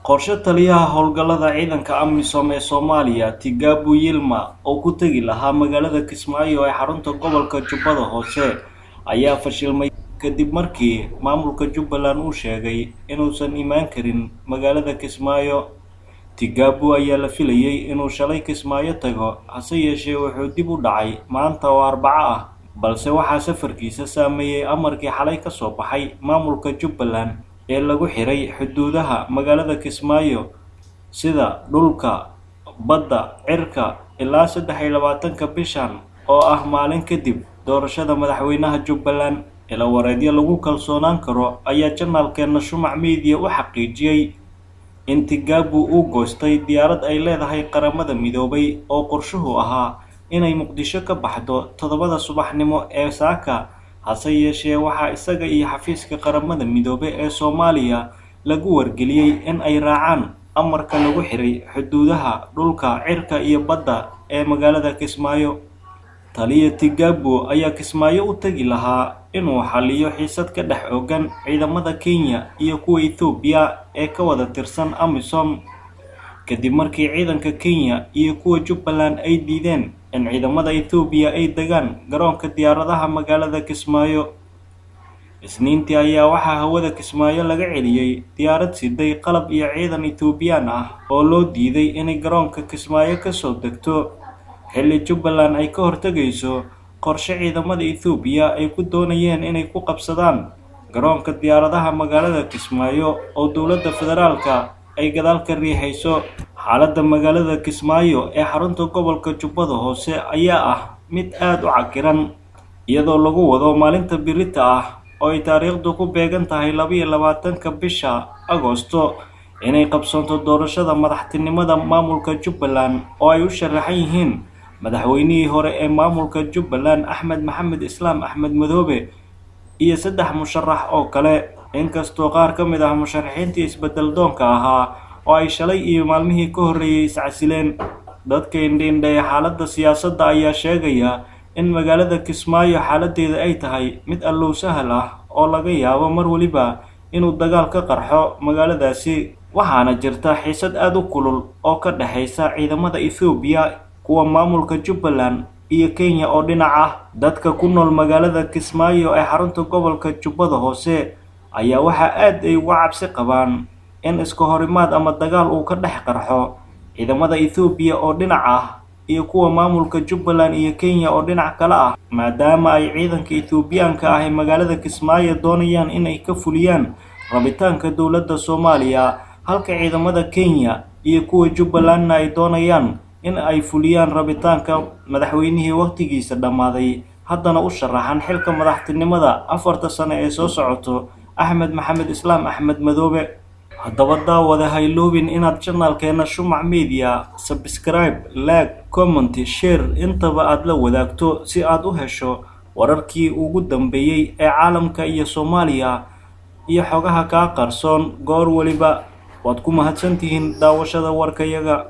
Qorshe taliyaha howlgallada ciidanka AMISOM ee Soomaaliya, Tigabu Yilma, oo ku tegi lahaa magaalada Kismaayo ee xarunta gobolka Jubbada Hoose ayaa fashilmay kadib markii maamulka Jubbaland uu sheegay inuusan imaan karin magaalada Kismaayo. Tigabu ayaa la filayay inuu shalay Kismaayo tago, hase yeeshee wuxuu dib u dhacay maanta oo Arbaco ah, balse waxaa safarkiisa saameeyay amarkii xalay ka soo baxay maamulka Jubbaland ee lagu xiray xuduudaha magaalada Kismaayo sida dhulka, badda, cirka ilaa 23-ka bishan oo ah maalin kadib doorashada madaxweynaha Jubbaland. Ilo wareedyo lagu kalsoonaan karo ayaa janaalkeena Shumac Media u xaqiijiyay in Tigabu uu goostay diyaarad ay leedahay Qaramada Midoobay oo qorshuhu ahaa inay Muqdisho ka baxdo 7-da subaxnimo ee saaka, hase yeeshee waxaa isaga iyo xafiiska Qaramada Midoobay ee Soomaaliya lagu wargeliyay in ay raacaan amarka lagu xiray xuduudaha dhulka, cirka iyo badda ee magaalada Kismaayo. Taliya Tigabu ayaa Kismaayo u tagi lahaa inuu xalliyo xiisad ka dhex oogan ciidamada Kenya iyo kuwa Itoobiya ee ka wada tirsan AMISOM, kadib markii ciidanka Kenya iyo kuwa Jubbaland ay diideen in ciidamada Itoobiya ay degaan garoonka diyaaradaha magaalada Kismaayo. Isniintii ayaa waxaa hawada Kismaayo laga celiyay diyaarad siday qalab iyo ciidan Itoobiyaan ah oo loo diiday inay garoonka Kismaayo ka soo degto, xilli Jubbaland ay ka hortagayso qorshe ciidamada Itoobiya ay ku doonayeen inay ku qabsadaan garoonka diyaaradaha magaalada Kismaayo oo dowladda federaalka ay gadaal ka riixayso. Xaaladda magaalada Kismaayo ee xarunta gobolka Jubbada Hoose ayaa ah mid aad u cakiran, iyadoo lagu wado maalinta birita ah oo ay taariikhdu ku beegan tahay 22-ka bisha Agoosto inay qabsoonto doorashada madaxtinimada maamulka Jubbaland oo ay u sharaxan yihiin madaxweynihii hore ee maamulka Jubbaland Axmed Maxamed Islaam Axmed Madoobe iyo 3 musharax oo kale. Inkastoo qaar ka mid ah musharaxiintii isbedel doonka ahaa oo ay shalay iyo maalmihii ka horreeyay iscasileen. Dadka indha-indheeya xaaladda siyaasadda ayaa sheegaya in magaalada Kismaayo xaaladdeeda ay tahay mid allow sahal ah oo laga yaabo mar waliba inuu dagaal ka qarxo magaaladaasi, waxaana jirta xiisad aad u kulul oo ka dhexaysa ciidamada Itoobiya, kuwa maamulka Jubbaland iyo Kenya oo dhinac ah. Dadka ku nool magaalada Kismaayo ee xarunta gobolka Jubbada Hoose ayaa waxaa aad ay uga cabsi qabaan in iska horimaad ama dagaal uu ka dhex qarxo ciidamada Itoobiya oo dhinac ah iyo kuwa maamulka Jubbaland iyo Kenya oo dhinac kale ah, maadaama ay ciidanka Itoobiyaanka ah ee magaalada Kismaayo doonayaan in ay ka fuliyaan rabitaanka dowladda Soomaaliya, halka ciidamada Kenya iyo kuwa Jubbalandna ay doonayaan in ay fuliyaan rabitaanka madaxweynihii waqtigiisa dhammaaday haddana u sharaxan xilka madaxtinimada 4-ta sano ee soo socoto, Axmed Maxamed Islaam Axmed Madoobe. Haddaba daawade, ha iloobin inaad channelkeena Shumac Media subscribe, like, comment, share intaba aad la wadaagto si aad u hesho wararkii ugu dambeeyay ee caalamka iyo Soomaaliya iyo xogaha kaa qarsoon goor waliba. Waad ku mahadsantihiin daawashada warkayaga.